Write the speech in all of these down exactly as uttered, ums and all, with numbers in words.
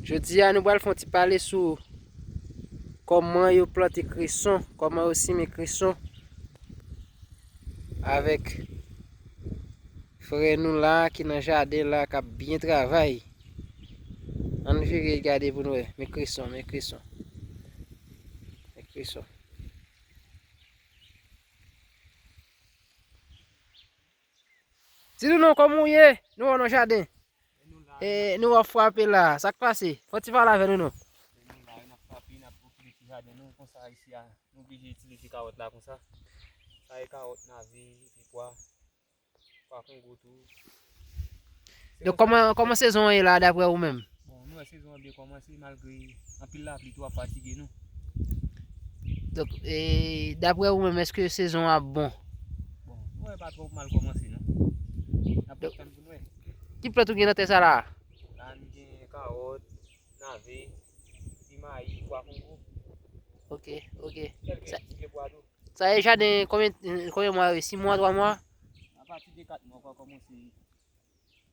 Jodi a, nou pral fè yon ti pale sou kòman yo plante kreson, kòman yo simen kreson avèk frè nou la ki nan jaden la k ap byen travay. Ann vire gade pou n wè. Men kreson, men kreson. Men kreson. Di nou non, kòman w ye? Nou wè w nan jaden. E, nou wè w frape la. Sa k pase? Fè yon ti pale avè nou non. Nou la, n ap frape, n ap okile ti jaden nou konsa isi a. Nou oblije itilize kawòt la konsa. Sa e kawòt, nave, epi pwa. Pwa kongo tou. Donk, kòman, kòman sezon an ye la, daprè ou menm? Bon, nou wè sezon an byen kòmanse, malgre anpil lapli tou ap fatige nou. Donk, e, daprè ou menm, èske sezon an ap bon? Bon, nou wè pa twò mal kòmanse, non. N ap tann pou n wè. Ki plant ou gen nan tè sa la? La, nou gen kawòt, nave, ti mayi, pwa kongo. Ok, ok. Kèlke ti pye pwa tou. Sa e jaden konbyen, konbyen mwa yo? Sis mwa, twa mwa? Apati de kat mwa, w ka kòmanse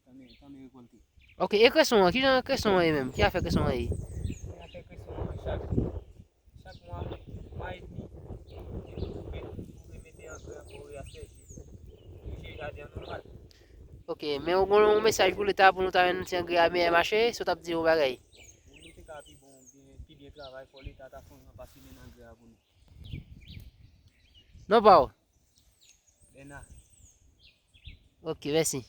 tanmen, tanmen rekòlte. Ok, e kreson an? Kijan kreson an ye menm? Ki afè kreson an ye? Gen afè kreson an, chak, chak mwa, mwa edmi, ou koupe, ou remete angrè ankò, ou reasèche. Oblije jaden an nòmal. Ok, men ou gen yon mesaj pou leta pou nou ta jwenn ti angrè a meyè mache, si w t ap di yon bagay? Pou nou te ka pi bon, byen, pi byen travay, fò leta ta fè yon jan pase menm angrè a pou nou. Non pa w? Bèna. Ok, mèsi.